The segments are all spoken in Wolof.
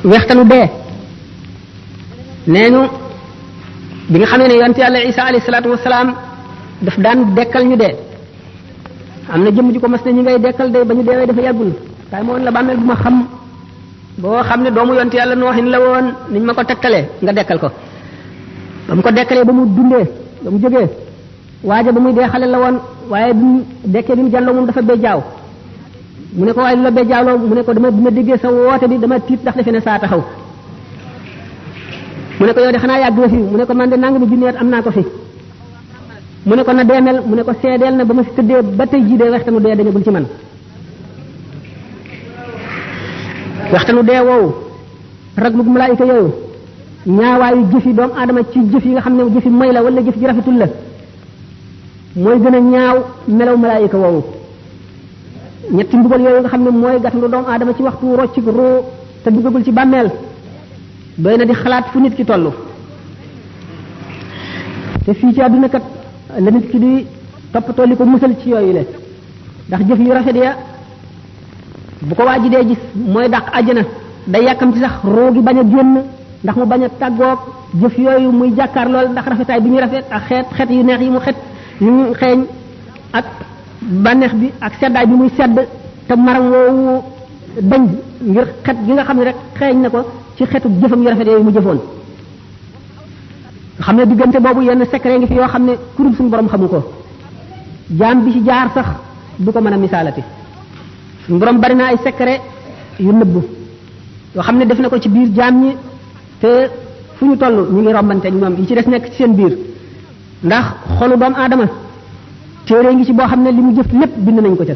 wextanu dee nee ñu bi nga xamee ne yonent yàlla Isa alayhi salaatu wasalaam daf daan dekkal ñu dee am na jëmm ji ko mas ne ñi ngay dekkal de ba ñu deewee dafa yàggul kaay ma woon la bàmmeel bu ma xam boo xam ne doomu yonent yàlla nooxin la woon niñ ma ko tegtalee nga dekkal ko ba mu ko dekkalee ba mu dundee ba mu jógee waaja ba muy dee xale la woon waaye bi mu dekkee bi mu jàlloo moom dafa bejjaaw mu ne ko waaye lu la bejjaawloo mu ne ko dama déggee sa woote bi dama tiit ndax defe ne saa taxaw mu ne ko yow de xanaa yàgg nga fi mu ne ko man de nangami junni at am naa ko fi mu ne ko na deemel mu ne ko seedeel na ba ma fi tëddee ba tey jii de waxtanu dee dañagul ci man waxtanu dee woowu raglug malaayika yooyu ñaawaayu jëfi doomu aadama ci jëf yi nga xam ne jëfi may la wala jëf ji rafetul la mooy gën a ñaaw melaw malaayika woowu ñetti mbugal yooyu nga xam ne mooy gàttandu doomu aadama ci waxtu roccik ruu te duggagul ci bàmmeel doy na di xalaat fu nit ki toll te fii ci àdduna kat la nit ki di toppatoo li ko musal ci yooyu le ndax jëf yu rafet ya bu ko waaji dee gis mooy dàq àjjana day yàkkam ci sax ruu gi bañ a génn ndax mu bañ a tàggoog jëf yooyu muy jàkkaar lool ndax rafetaay bi ñuy rafet ak xeet yu neex yi mu yu xeeñ ak bànneex bi ak seddaay bi muy sedd te maram woowu dañ ngir xet gi nga xam ne rek xeeñ na ko ci xetu jëfam yu rafet yooyu mu jëfoon nga xam ne diggante boobu yenn secret ngi fi yoo xam ne kurub suñu borom xamu ko jaam bi ci jaar sax du ko mën a misaalati suñu borom bari na ay secret yu nëbbu yoo xam ne def na ko ci biir jaam ñi te fu ñu toll ñu ngi rombante ñoom yi ci des nekk ci seen biir ndax xolu doomu aadama téere ngi ci boo xam ne li mu jëf lépp bind nañ ko ca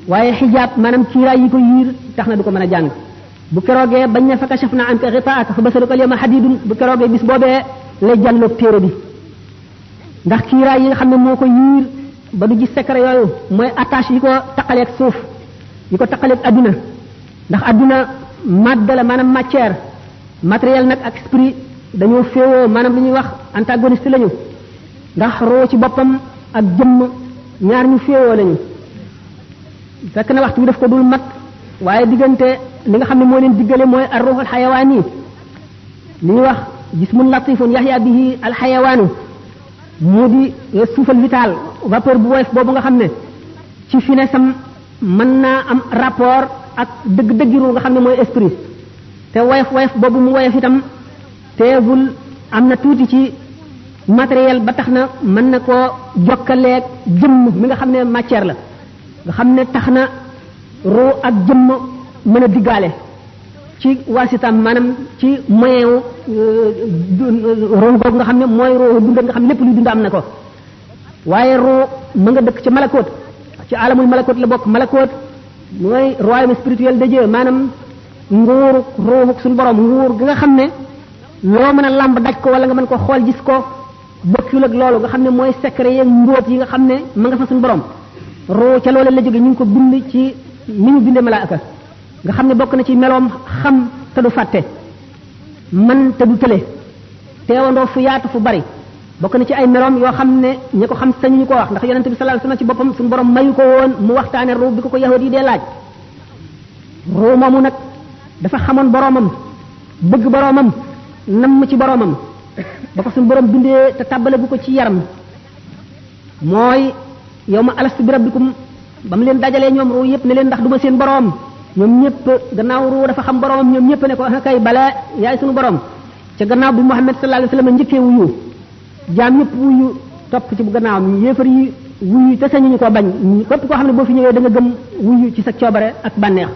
waaye xijaab maanaam kiiraay yi ko yiir tax na du ko mën a jàng bu keroogee bañ ne fa kashafna anka ghitaa'aka fa basaruka al-yawma hadiidun bu keroogee bis boobee lay jàlloog téere bi ndax kiiraay yi nga xam ne moo ko yiir ba du gis secret yooyu mooy attache yi ko taqaleeg suuf yi ko taqaleeg adduna ndax adduna madde la maanaam matière matériel nag ak esprit dañoo féewoo maanaam li ñuy wax antagoniste lañu ndax roo ci boppam ak jëmm ñaar ñu féewoo lañu fekk na waxtu bi daf ko dul mat waaye diggante li nga xam ne moo leen diggale mooy ar-ruhul xayawaan yi li ñuy wax jismun latifun yaxya bihi alxayawaanu mu di suufal vital vapeur bu woyof boobu nga xam ne ci finesam mën naa am rapport ak dëgg-dëggiru nga xam ne mooy esprit te woyof boobu mu woyof itam teewul am na tuuti ci matériel ba tax na mën na koo jokkaleeg jëmm mi nga xam ne matière la nga xam ne tax na ruu ak jëmm mën a diggaale ci waasitam maanaam ci moyen wu ruu googu nga xam ne mooy ruu dund nga xam ne lépp luy dund am na ko waaye ruu ma nga dëkk ci malakoot ci alamul malakoot la bokk malakoot mooy royaume spirituel de Dieu maanaam nguuru ruuxuk suñu borom nguur gi nga xam ne loo mën a làmb daj ko wala nga mën ko xool gis ko bokkul ak loolu nga xam ne mooy secret yeeg mbóot yi nga xam ne ma nga fa suñu borom ruu ca loolu la jóge ñu ngi ko bind ci ni ñu bindee malaaka nga xam ne bokk na ci meloom xam te du fàtte man te du tële teewandoo fu yaatu fu bari bokk na ci ay meloom yoo xam ne ñi ko xam sañu ñu ko wax ndax yonente bi sallallahu alayhi wasallam ci boppam suñu borom mayu ko woon mu waxtaane ruu bi ko yahudi yi dee laaj ruu moomu nag dafa xamoon boromam bëgg boromam namm ci boromam ba ko suñu borom bindee te tàbbale bu ko ci yaram mooy yow ma alastu bi rabbikum ba mu leen dajalee ñoom ruu yëpp ne leen ndax duma seen borom ñoom ñëpp gannaaw ruu dafa xam boromam ñoom ñëpp ne ko kay bala yaay suñu borom ca gannaaw bi Muhammad sallallahu alayhi wasallam njëkkee wuyu jaam ñëpp wuyu topp ci bu gannaawam yéefar yi wuyu te sañu ñu ko bañ képp koo xam ne boo fi ñëwee da nga gëm wuyu ci sa coobare ak bànneex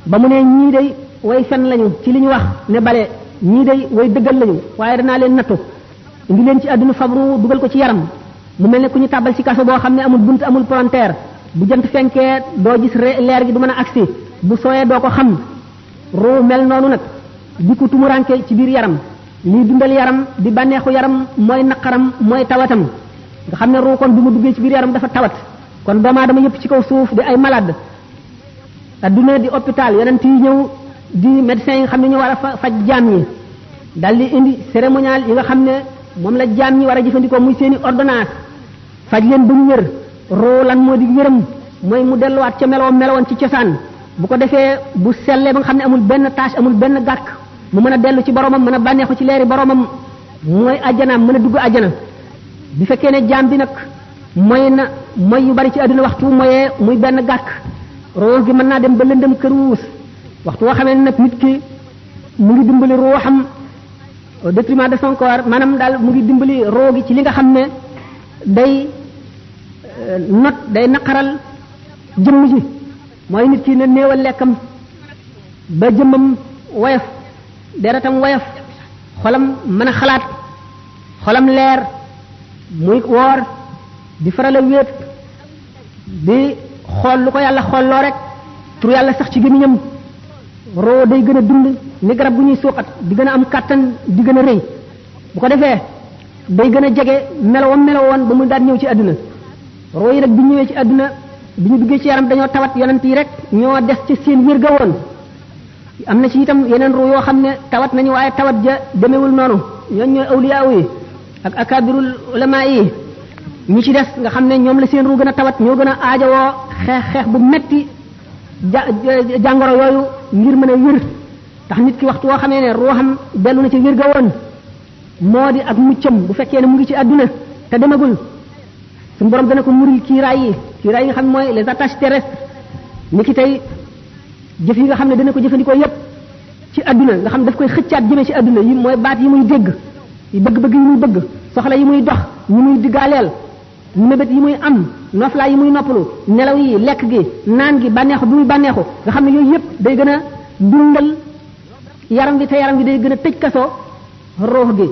ba mu ne ñii day way fen lañu ci li ñu wax ne bale ñii day way dëggal lañu waaye danaa leen nattu indi leen ci àdduna fabru dugal ko ci yaram mu mel ne ku ñu tàbbal ci kaso boo xam ne amul bunt amul frontière bu jant fenkee doo gis leer gi du mën a agsi bu sooyee doo ko xam ruu mel noonu nag di ko tumuranke ci biir yaram lii dundal yaram di bànneexu yaram mooy naqaram mooy tawatam nga xam ne ruu kon bi mu duggee ci biir yaram dafa tawat kon doomu aadama yëpp ci kaw suuf di ay malade adduna di hôpital yonent yi ñëw di médecins yi nga xam ne ñu war a faj jaam ñi dal di indi cérémonial yi nga xam ne moom la jaam ñi war a jëfandikoo muy seeni ordonnance faj leen ba ñu wér ruu lan moo di wéram mooy mu delluwaat ca melowoon ci cosaan bu ko defee bu sellee ba nga xam ne amul benn tâche amul benn gàkk mu mën a dellu ci boromam mën a bànneexu ci leeri boromam mooy ajjanaam mën a dugg ajjana bi fekkee ne jaam bi nag mooy na mooy yu bari ci àdduna waxtu mooyee muy benn gàkk ruux gi mën naa dem ba lëndëm këruus waxtu woo xamee nag nit ki mu ngi dimbali ruuxam au détriment de son corps maanaam daal mu ngi dimbali roo gi ci li nga xam ne day day naqaral jëmm ji mooy nit ki ne néewal lekkam ba jëmmam woyof deretam woyof xolam mën a xalaat xolam leer muy woor di faral a wéet di xool lu ko yàlla xoolloo rek tur yàlla sax ci gémmiñam roo day gën a dund ni garab bu ñuy suuxat di gën a am kàttan di gën a rëy bu ko defee day gën a jege melowam melowoon ba mu daan ñëw ci àdduna roo yi nag bi ñëwee ci àdduna bi ñu duggee ci yaram dañoo tawat yonent yi rek ñoo des ci seen wér ga woon am na ci itam yeneen ruu yoo xam ne tawat nañu waaye tawat ja demewul noonu ñooñ ñooy awliyaa yi ak akabirul ulama yi ñi ci des nga xam ne ñoom la seen ruu gën a tawat ñoo gën a aajowoo xeex bu metti jàngoro yooyu ngir mën a wér tax nit ki waxtu woo xamee ne ruuxam dellu na ci wér ga woon moo di ak muccam bu fekkee ne mu ngi ci àdduna te demagul suñu borom dana ko muril kiiraay yi nga xam ne mooy les attaches terrestres ni ki tey jëf yi nga xam ne dana ko jëfandikoo yépp ci àdduna nga xam daf koy xëccaat jëme ci àdduna yi mooy baat yi muy dégg yi bëgg-bëgg yi muy bëgg soxla yi muy dox yi muy diggaaleel mébét yi muy am noflaay yi muy noppalu nelaw yi lekk gi naan gi bànneexu bi muy bànneexu nga xam ne yooyu yépp day gën a dundal yaram gi te yaram gi day gën a tëj kaso ruux gi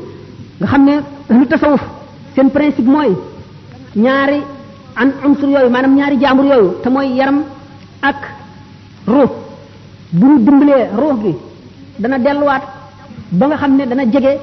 nga xam ne lu tasawuf seen principe mooy ñaari unsur yooyu maanaam ñaari jaambur yooyu te mooy yaram ak ruux bu ñu dimbalee ruux gi dana delluwaat ba nga xam ne dana jege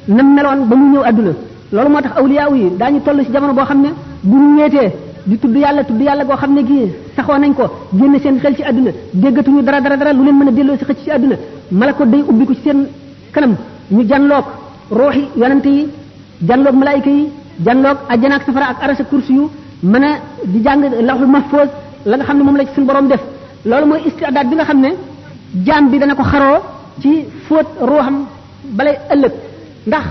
na meloon ba mu ñëw àdduna loolu moo tax awliya yi daañu toll ci jamono boo xam ne bu ñu ñeetee di tudd yàlla goo xam ne gii saxoo nañ ko génne seen xel ci àdduna déggatuñu dara lu leen mën a delloo ci xëcc ci àdduna malako day ubbi ko ci seen kanam ñu janloog ruuxi yonante yi janloog malaayika yi janloog ajjana ak safara ak arasa kursi yu mën a di jàng lawhul mahfuz la nga xam ne moom la ci suñu borom def loolu mooy istidaad bi nga xam ne jaam bi dana ko xaroo ci fóot ruuxam balay ëllëg ndax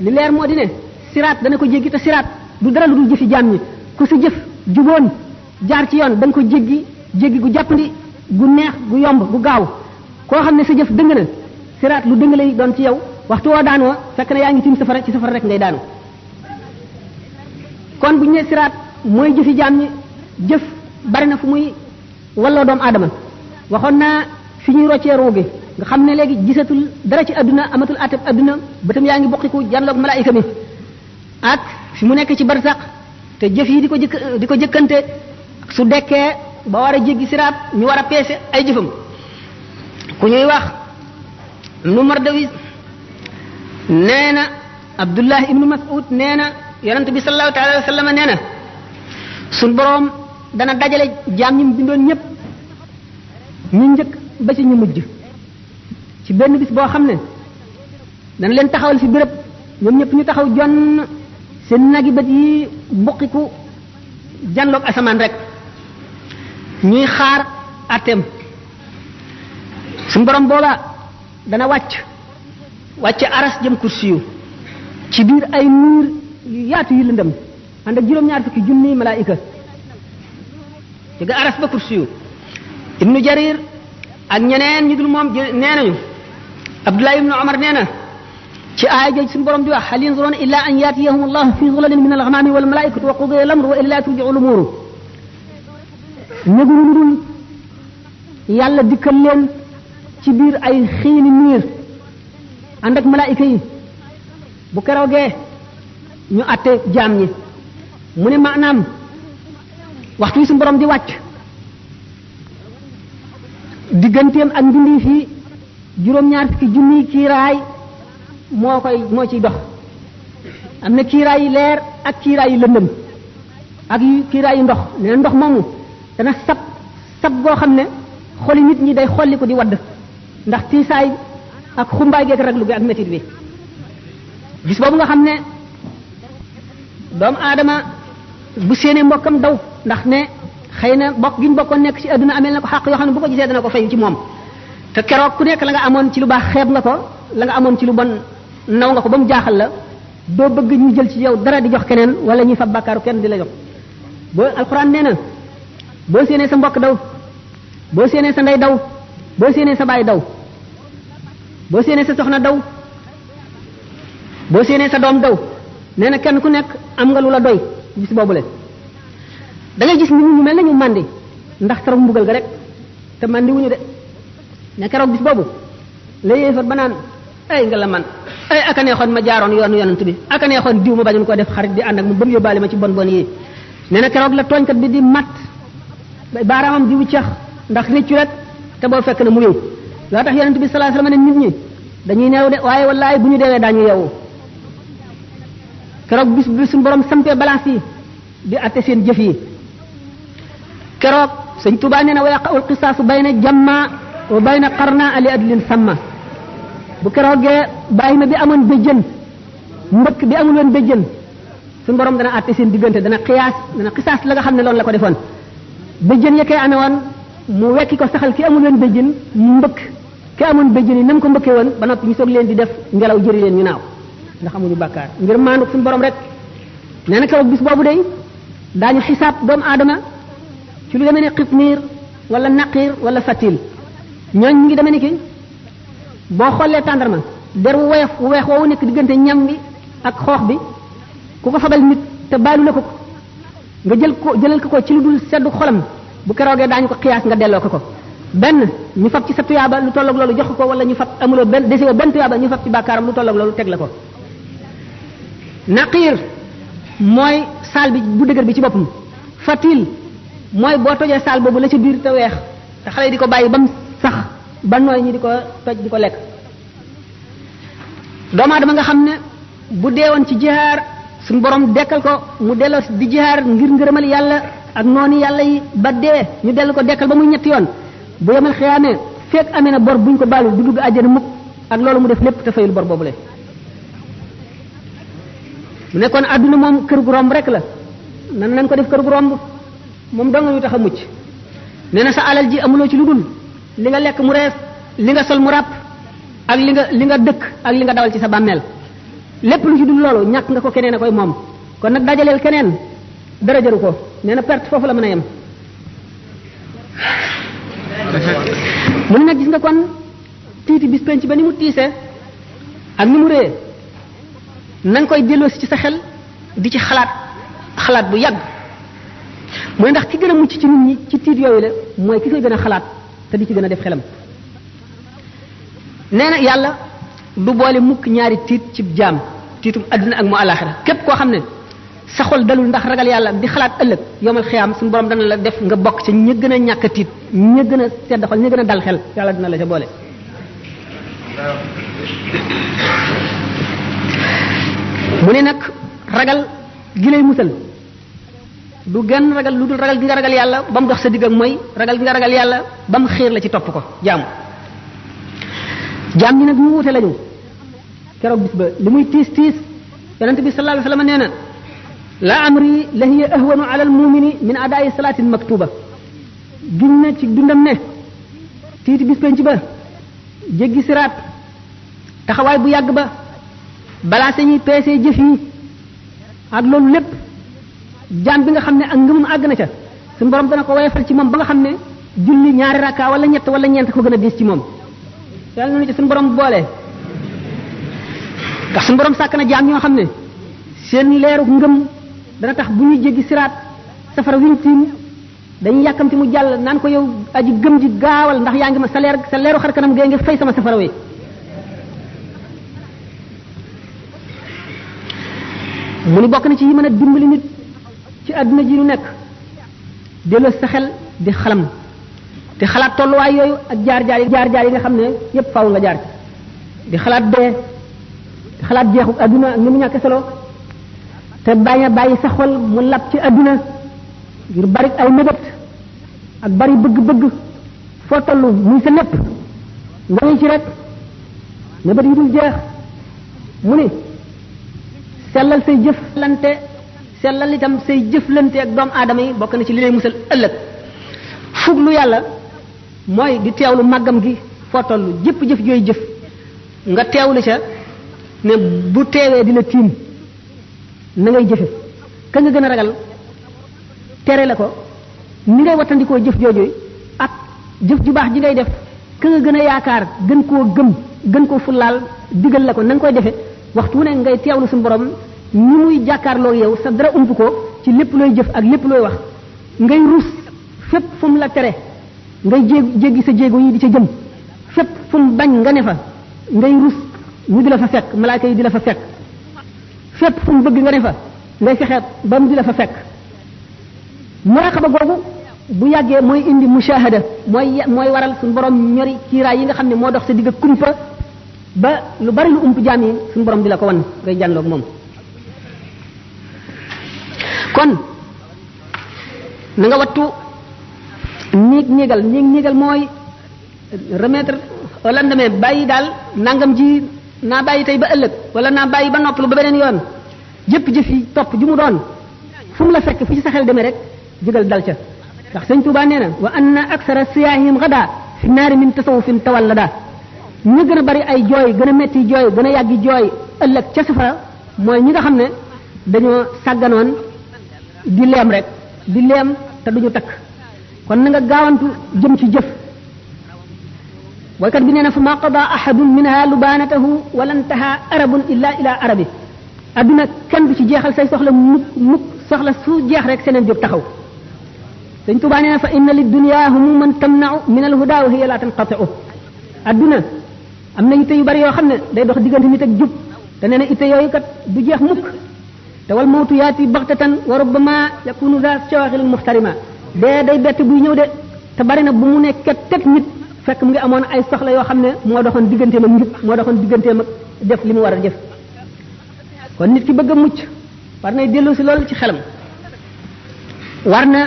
li leer moo di ne siraat dana ko jéggi te siraat du dara lu dul jëfi jaam ñi ku sa jëf juboon jaar ci yoon da nga ko jéggi gu jàppandi gu neex gu yomb gu gaaw koo xam ne sa jëf dëng na siraat lu dëng lay doon ci yow waxtu woo daanoo fekk na yaa ngi tiim safara ci safara rek ngay daanu kon bu ñu nee siraat mooy jëfi jaam ñi jëf bari na fu muy walloo doomu aadama waxoon naa fi ñuy roccee ruugi nga xam ne léegi gisatul dara ci adduna amatul ateb adduna bëtam yaa ngi bokkiku janloog malaayika mi ak fi mu nekk ci barsax te jëf yi di ko jëkkante su dekkee ba war a jéggi siraat ñu war a peese ay jëfam ku ñuy wax nu Mardawis nee na Abdullah ibnu Mas'ud nee na yonent bi sallallahu taala wa sallam nee na suñ boroom dana dajale jaam ñi mu bindoon ñëpp ñu njëkk ba ci ñu mujj ci benn bis boo xam ne dana leen taxawal fi béréb ñoom ñëpp ñu taxaw jonn seen nagi bët yi mbuqiku janloog asamaan rek ñuy xaar atem suñ borom booba dana wàcc aras jëm kursi yu ci biir ay nuur yu yaatu yu lëndëm ànd ak juróom-ñaar fukki junni malaayika jóge aras ba kursi yu ibnu jarir ak ñeneen ñu dul moom nee nañu abdullah ibnu omar nee na ci aaya jooju suñu borom di wax hal yanzuruna illa an yatiyahum allahu fi zulalin min al-ghamami wal malaikatu wa qudiya al-amru wa ila turji'u al-umur ñëguñu lu dul yàlla dikkal leen ci biir ay xiini niir ànd ak malaayika yi bu keroogee ñu atte jaam ñi mu ne maanaam waxtu wi suñu borom di wàcc digganteem ak mbindi fii juróom-ñaar fukki junniy kiiraay moo ciy dox am na kiiraay yi leer ak kiiraay yi lëndëm ak kiiraay yi ndox nee na ndox moomu dana sab goo xam ne xoli nit ñi day xolli ko di wadd ndax tiisaay ak xumbaay geek raglu gi ak métit bi bis boobu nga xam ne doomu aadama bu séenee mbokkam daw ndax ne xëy na bokk gi ñu bokkoon nekk ci àdduna amel na ko xàq yoo xam ne bu ko gisee dana ko fayu ci moom te keroog ku nekk la nga amoon ci lu baax xeeb nga ko la nga amoon ci lu bon naw nga ko ba mu jaaxal la doo bëgg ñu jël ci yow dara di jox keneen wala ñuy fab bàkkaaru kenn di la jox boo alxuraan nee na boo séenee sa mbokk daw boo séenee sa ndey daw boo séenee sa baay daw boo séenee sa soxna daw boo séenee sa doom daw nee na kenn ku nekk am nga lu la doy bis boobule da ngay gis nit ñu mel na ñu màndi ndax keroog mbugal ga rek te màndi wuñu de ne keroog bis boobu la yéefar ba naan ay nga la man ay aka neexoon ma jaaroon yoonu yonent bi aka neexoon diw ma bañoon koo def xarit di ànd ak mu ba mu yóbbaale ma ci bon bon yi nee na keroog la tooñkat bi di mat baaraamam di wuccax ndax réccu rek te boo fekk na mu yow loo tax yonent bi sallallahu alayhi wasallam ne nit ñi dañuy neew de waaye wallaay bu ñu deewee daañu yeewu keroog bis bi suñu borom sampee balance yi di atte seen jëf yi keroog sëñ Tuubaa nee na wa yaqa'ul qisaasu bayna jamma wa bayna qarna li adlin samma bu keroogee bàyyi ma bi amoon béjjën mbëkk bi amul woon béjjën suñu borom dana atte seen diggante dana xisaas la nga xam ne loolu la ko defoon béjjën ya koy amee woon mu wekki ko saxal ki amul woon béjjën mbëkk ki amoon béjjën yi nam ko mbëkkee woon ba noppi ñu soog leen di def ngelaw jëri leen ñu naaw ndax amuñu bàkkaar ngir maandu suñu borom rek nee na keroog bis boobu day daañu xisaab doomu aadama ci lu demee ne xitmiir wala naqiir wala fatil ñooñ ñu ngi demee ni ki boo xoolee tàndarma der wu weex woowu nekk diggante ñam bi ak xoox bi ku ko fabal nit te baalu la ko nga jëlal ko ci lu dul seddu xolam bu keroogee daañu ko xiyaas nga delloo ko benn ñu fab ci sa tuyaaba lu tolloog loolu jox ko wala ñu fab amuloo benn desewoo benn tuyaaba ñu fab ci bàkkaaram lu tolloog loolu teg la ko naqiir mooy saal bi bu dëgër bi ci boppam fatil mooy boo tojee saal boobu la ca biir te weex te xale yi di ko bàyyi ba mu sax ba nooy ñi di ko toj di ko lekk doomu aadama nga xam ne bu deewoon ci jihaar suñu borom dekkal ko mu delloo di jihaar ngir ngërëmal yàlla ak noonu yàlla yi ba dee ñu dellu ko dekkal ba muy ñetti yoon bu yemal xiyaamee fekk amee na bor buñ ko baalul du dugg àjjana mukk ak loolu mu def lépp te fayul bor boobule mu nekkoon àdduna moom kër gu romb rek la nan nañ ko def kër gu romb moom dong ñu tax a mucc nee na sa alal ji amuloo ci lu dul li nga lekk mu rees li nga sol mu ràpp ak li nga dëkk ak li nga dawal ci sa bàmmeel lépp lu ci dul loolu ñàkk nga ko keneen a koy moom kon nag dajaleel keneen dara jëru ko nee na perte foofu la mën a yem mu ne nag gis nga kon tiiti bis penc ba ni mu tiisee ak ni mu réyee na nga koy delloosi ci sa xel di ci xalaat bu yàgg mooy ndax ki gën a mucc ci nit ñi ci tiit yooyu la mooy ki koy gën a xalaat te di ci gën a def xelam nee na yàlla du boole mukk ñaari tiit ci jaam tiitum adduna ak mu alaxira képp koo xam ne sa xol dalul ndax ragal yàlla di xalaat ëllëg yomal xiyaam suñu borom dana la def nga bokk ci ña gën a ñàkk a tiit ña gën a sedd xol ña gën a dal xel yàlla dina la ca boole mu ne nag ragal gi lay musal du genn ragal lu dul ragal gi nga ragal yàlla ba mu dox sa digg ak mooy ragal gi nga ragal yàlla ba mu xiir la ci topp ko jaam ñi nag ñu wute lañu keroog bis ba li muy tiis tiis yonente bi sallallahu alayhi wasallam nee na la amri la hiya ahwanu ala al mumini min adaa'i salaatin maktuba giñ na ci dundam ne tiiti bis penc ba jéggi siraat taxawaay bu yàgg ba balaa sañuy peesee jëf yi ak loolu lépp jaam bi nga xam ne ak ngëmum àgg na ca suñu borom dana ko woyofal ci moom ba nga xam ne julli ñaari rakka wala ñett wala ñeent ko gën a diis ci moom yàlla nañu ci suñu borom boole ndax suñu borom sàkk na jaam ñoo xam ne seen leeru ngëm dana tax bu ñuy jéggi siraat safara wiñ tiim dañuy yàkkamti mu jàll naan ko yow aji gëm ji gaawal ndax yaa ngi ma sa leeru xar kanam gee ngi fay sama safara wi mu ni bokk na ci yi mën a dimbali nit ci àdduna ji nu nekk delloo sa xel di xalam di xalaat tolluwaay yooyu ak jaar-jaar yi nga xam ne yépp faaw nga jaar ci di xalaat dee di xalaat jeexu àdduna ak ni mu ñàkk solo te bañ a bàyyi sa xol mu lab ci àdduna ngir bari ay mébét ak bari bëgg-bëgg foo tollu muy sa lépp nga ngi ci rek mébét yi dul jeex mu ni sellal say jëflante sellal itam say jëflante ak doomu aadama yi bokk na ci li lay musal ëllëg fuglu yàlla mooy di teewlu màggam gi foo toll jëpp jëf jooy jëf nga teewlu ca ne bu teewee di la tiim na ngay jëfe ka nga gën a ragal tere la ko ni ngay wattandikoo jëf jooju ak jëf ju baax ji ngay def ka nga gën a yaakaar gën koo gëm gën koo fullaal digal la ko na nga koy defe waxtu wu ne ngay teewlu suñu borom ni muy jàkkaarloo yow sa dara ump ko ci lépp looy jëf ak lépp looy wax ngay rus fépp fu mu la tere ngay jéggi sa jéego yi di ca jëm fépp fu mu bañ nga ne fa ngay rus ñu di la fa fekk malaaka yi di la fa fekk fépp fu mu bëgg nga ne fa ngay fexeet ba mu di la fa fekk muraqaba googu bu yàggee mooy indi mushahada mooy waral suñu borom ñori kiiraay yi nga xam ne moo dox sa digg kumpa ba lu bari lu ump jaam yi suñu borom di la ko wan ngay jànloog moom kon na nga wattu néegal mooy remettre au lendemain bàyyi daal nangam ji naa bàyyi tey ba ëllëg wala naa bàyyi ba noppalu ba beneen yoon jëf yi topp ju mu doon fu mu la fekk fu ci sa xel demee rek jógal dal ca ndax sëñ Tuubaa nee na wa anna aksara siyaahim gada fi naari min tasawufin tawallada ñu gën a bari ay jooy gën a metti jooy gën a yàggi jooy ëllëg ca safara mooy ñi nga xam ne dañoo sàgganoon di leem rek di leem te duñu takk kon na nga gaawantu jëm ci jëf waykat bi nee na fa ma qada ahadun minha lubanatahu wala ntaha arabun illa ila arabi adduna kenn du ci jeexal say soxla mukk soxla su jeex rek seneen jóg taxaw Sëñ Tuubaa nee na fa inna lid dunya humuman tamna'u min al huda wa hiya la tanqati'u adduna am na itte yu bari yoo xam ne day dox diggante nit ak jub te nee na itte yooyu kat du jeex mukk te wal mawtu yaati baxtatan wa rubbama yakunu za shawaghil muhtarima dee day bett buy ñëw de te bari na bu mu nekkee teg nit fekk mu ngi amoon ay soxla yoo xam ne moo doxoon digganteem ak njub moo doxoon digganteem ak def li mu war a def kon nit ki bëgg a mucc war nay dellu si loolu ci xelam war na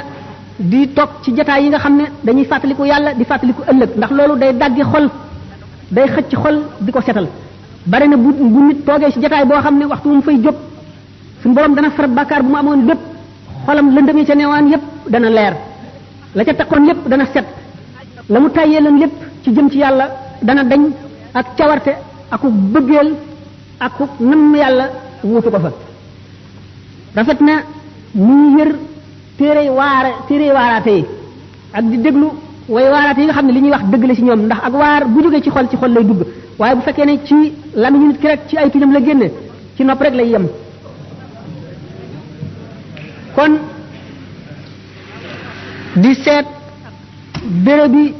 di toog ci jataay yi nga xam ne dañuy fàttaliku yàlla di fàttaliku ëllëg ndax loolu day daggi xol day xëcc xol di ko setal bari na bu nit toogee ci jataay boo xam ne waxtu mu fay jóg suñu borom dana far bàkkaar bu mu amoon bépp xolam lëndëm yi ca neewaan yépp dana leer la ca takkoon lépp dana set la mu tàyyee lan lépp ci jëm ci yàlla dana dañ ak cawarte aku bëggeel aku namm yàlla wuutu ko fa rafet na muy yër téere waaraate yi ak di déglu way waaraate yi nga xam ne li ñuy wax dëgg la ci ñoom ndax ak waar bu jógee ci xol lay dugg waaye bu fekkee ne ci lamiñu nit ki rek ci ay tuñam la génne ci nopp rek lay yem kon di seet béréb yi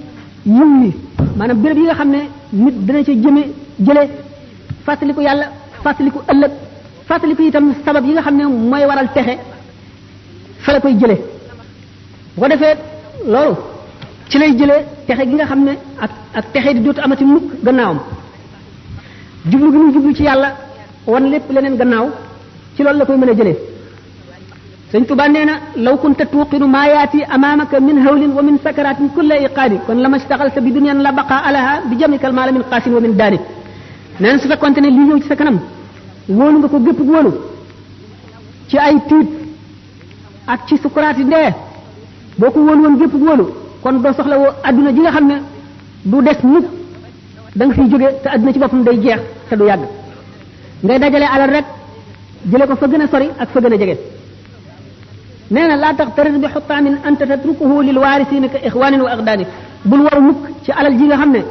yiw yi maanaam béréb yi nga xam ne nit dana ca jële fàttaliku yàlla fàttaliku ëllëg fàttaliku itam sabab yi nga xam ne mooy waral texe fa la koy jële bu ko defee loolu ci lay jële texe gi nga xam ne ak texe di dootu amati mukk gannaawam jublu gi muy jublu ci yàlla wan lépp leneen gannaaw ci loolu la koy mën a jëlee Sëñ Tuubaa nee na law kunta tuuqinu maa yaati amaamaka min hawlin wa min sakaratin kulla iqaadi kon lama staxalta bi dunyan la baqa alaha bi jamikal maala min qaasin wa min daani nee na su fekkonte ne lii ñëw ci sa kanam wóolu nga ko gépp wóolu ci ay tiit ak ci sukuraati ndee boo ko wóolu woon gépp wóolu kon doo soxla woo adduna ji nga xam ne du des mukk da nga fiy jóge te adduna ci boppam day jeex te du yàgg ngay dajale alal rek jële ko fa gën a sori ak fa gën a jege nee na laa taxtarir bi xutaamin anta tatrukuhu lil waarisiina ka ixwaanin wa aqdaani bul waru mukk ci alal ji nga xam ne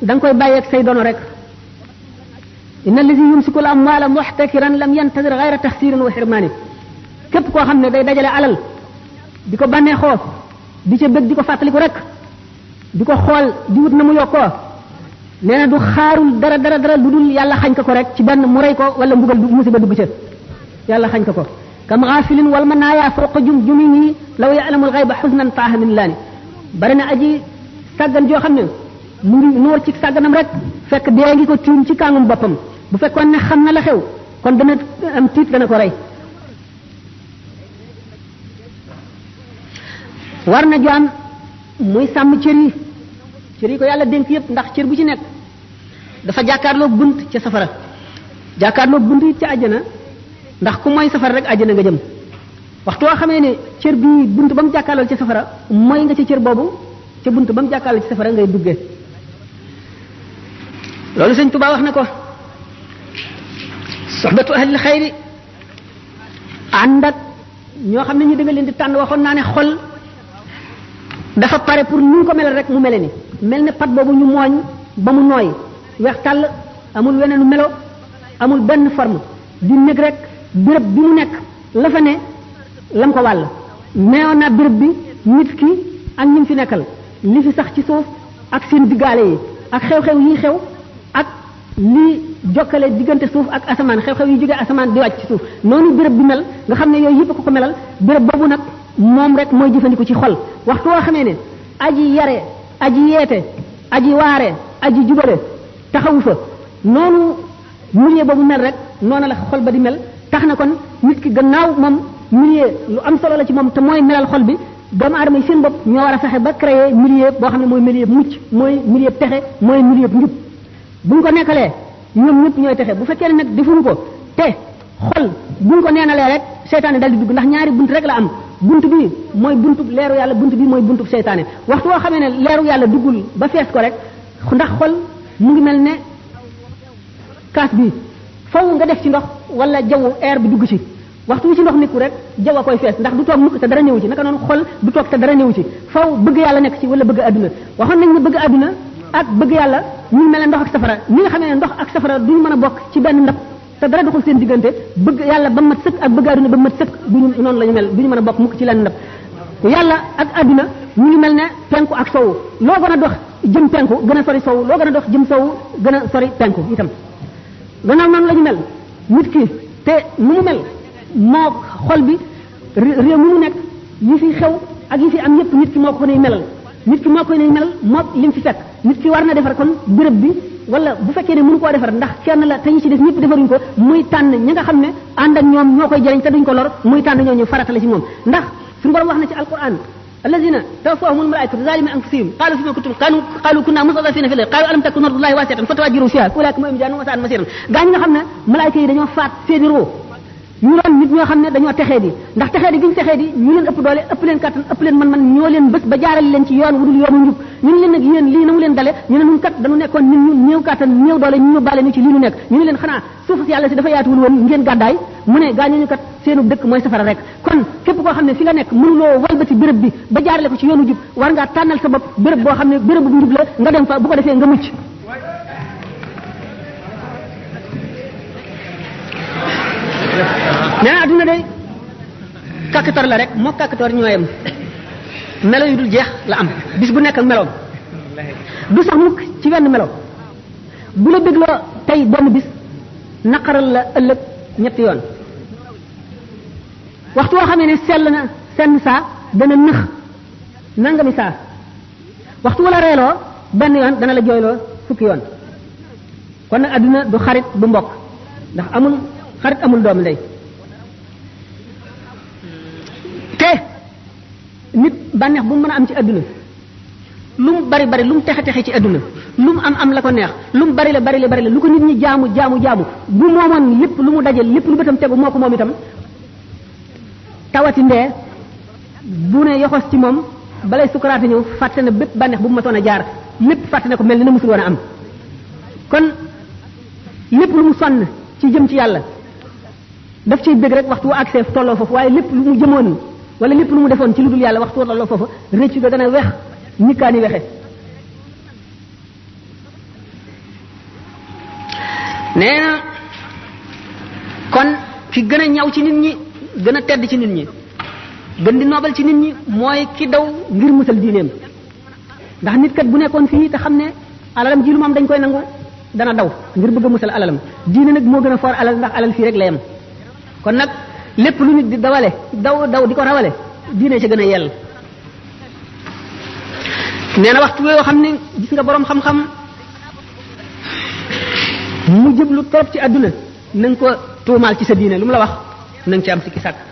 da nga koy bàyyeeg say dono rek inna allazi yumsiku al amwaala muxtakiran lam yantadir gayra taxsirin wa xirmaani képp koo xam ne day dajale alal di ko bànneexoo di ca bëgg di ko fàttaliku rek di ko xool di wut na mu yokkoo nee na du xaarul dara lu dul yàlla xañ ko rek ci benn mu rey ko wala mbugal musiba dugg ca yàlla xañ ko kam xaafilin wal manaaya fawqa jumihi law ya'lamul ghayba huznan taaha min laani bari na aji sàggan joo xam ne mu ngi noor ci sàgganam rek fekk dee ngi ko tiim ci kàngum boppam bu fekkoon ne xam na la xew kon dana am tiit dana ko rey war na jaam muy sàmm cër yi ko yàlla dénk yépp ndax cër bu ci nekk dafa jàkkaarloo bunt ca safara jàkkaarloo bunt it ca àjjana ndax ku mooy safara rek àjjana nga jëm waxtu woo xamee ne cër bi bunt ba mu jàkkaarloo ca safara mooy nga ca cër boobu ca bunt ba mu jàkkaarloo ci safara ngay duggee loolu sëñ Tuubaa wax na ko soxbatu ahlil xayri ànd ak ñoo xam ne ñu dëgg leen di tànn waxoon naa ne xol dafa pare pour ñu ko melal rek mu mele ni mel ne pat boobu ñu mooñ ba mu nooy weex tàll amul weneenu melo amul benn forme di nekk rek béréb bi mu nekk la fa ne lam ko wàll neewoon naa béréb bi nit ki ak ñi fi nekkal li fi sax ci suuf ak seen diggaale yi ak xew-xew yi xew ak li jokkale diggante suuf ak asamaan xew-xew yi jógee asamaan di wàcc ci suuf noonu béréb bi mel nga xam ne yooyu yëpp ko melal béréb boobu nag moom rek mooy jëfandiku ci xol waxtu woo xamee ne aji yare aji yeete aji waare aji jubale taxawu fa noonu milieu boobu mel rek noonu la xol ba di mel tax na kon nit ki gannaaw moom milieu lu am solo la ci moom te mooy melal xol bi doomu aadama yi seen bopp ñoo war a fexe ba créer milieu boo xam ne mooy milieu mucc mooy milieu texe mooy milieu njub buñ ko nekkalee ñoom ñëpp ñooy texe bu fekkee ne nag defuñu ko te xol buñ ko neenalee rek seytaane dal di dugg ndax ñaari bunt rek la am bunt bi mooy buntub leeru yàlla bunt bi mooy buntub seytaane waxtu woo xamee ne leeru yàlla duggul ba fees ko rek ndax xol mu ngi mel ne kaas bi faw nga def ci ndox wala jaww air bi dugg ci waxtu wi ci ndox nekku rek jaww a koy fees ndax du toog mukk te dara néew ci naka noonu xol du toog te dara néew ci faw bëgg yàlla nekk ci wala bëgg adduna waxoon nañ ne bëgg adduna ak bëgg yàlla ñu mel ne ndox ak safara ni nga xamee ne ndox ak safara duñu mën a bokk ci benn ndab te dara doxul seen diggante bëgg yàlla ba mat sëkk ak bëgg adduna ba mat sëkk duñu noonu la ñu mel duñu mën a bokk mukk ci lenn ndab yàlla ak adduna ñu ngi mel ne penku ak sowu loo gën a dox jëm penku gën a sori sowu loo gën a dox jëm sowu gën a sori penku itam gannaaw noonu la ñu mel nit ki te nu mu mel moo xol bi réew mu nekk yi fi xew ak yi fi am yépp nit ki moo ko nay melal nit ki moo koy nay melal moo lim fi fekk nit ki war na defar kon béréb bi wala bu fekkee ne mënu koo defar ndax kenn la te ñi ci des ñëpp defaruñ ko muy tànn ñi nga xam ne ànd ak ñoom ñoo koy jëriñ te duñ ko lor muy tànn ñooñu farata la ci moom ndax suñu borom wax na ci alquran alladina tawaffahumul malaikatu zalimi anfusihim qalu fima kuntum qalu kunna mustadafina fil ardi qalu alam takun ardullahi wasi'atan fatahajjaru fiha ulaika ma'ahum jahannam wa sa'at masiran gaañ nga xam ne malaayika yi dañoo faat seeni roo ñu doon nit ñoo xam ne dañoo texee di ndax texee di gi ñu texee di ñu leen ëpp doole ëpp leen kattan ëpp leen man ñoo leen bés ba jaarale leen ci yoon wudul yoonu njub ñu ne leen nag yéen lii na mu leen dale ñu ne ñun kat dañu nekkoon nit ñu néew kattan néew doole ñu bàale ñu ci lii ñu nekk ñu ne leen xanaa suuf si yàlla si dafa yaatuwul woon ngeen gàddaay mu ne gaañooñu kat seenu dëkk mooy safara rek kon képp koo xam ne fi nga nekk mënuloo walbati béréb bi ba jaarale ko ci yoonu jub war ngaa tànnal sa bopp béréb boo xam ne béréb bu njub la nga dem fa bu ko defee nga mucc nee na adduna day kàkkator la rek moo kàkkator ñooyam melo yu dul jeex la am bis bu nekk ak meloom du sax mukk ci wenn melo bu la bégloo tey benn bis naqaral la ëllëg ñetti yoon waxtu woo xamee ne sell na senn saa dana nëx nangami saa waxtu wala reeloo benn yoon dana la jooyloo fukki yoon kon nag adduna du xarit du mbokk ndax amul xarit amul doomu ndey te nit bànneex bu mu mën a am ci adduna lu mu bari bari lu mu texe texe ci adduna lu mu am la ko neex lu mu bari la lu ko nit ñi jaamu bu moomoon lépp lu mu daje lépp lu bëtam tegu moo ko moom itam tawati ndee bu ne yoxos ci moom balay sukaraate ñëw fàtte na bépp bànneex bu mu mësoon a jaar lépp fàtte na ko mel ni na musul woon a am kon lépp lu mu sonn ci jëm ci yàlla daf ciy bëgg rek waxtu wu accès tolloo foofu waaye lépp lu mu jëmoon wala lépp lu mu defoon ci lu dul yàlla waxtu tolloo foofu rëccu ga gën a wex nikkaani wexe nee na kon ki gën a ñaw ci nit ñi gën a tedd ci nit ñi gën di noobal ci nit ñi mooy ki daw ngir musal diineem ndax nit kat bu nekkoon fii te xam ne alalam ji lu moom dañ koy nangu dana daw ngir bëgg a musal alalam diine nag moo gën a foor alal ndax alal fii rek la yem kon nag lépp lu nit di dawale daw di ko rawale diine ci gën a yell nee na waxtu yoo xam ne gis nga boroom xam-xam mu jëblu trop ci àdduna na nga ko tuumaal ci sa diine lu mu la wax na nga ci am sikki sàkk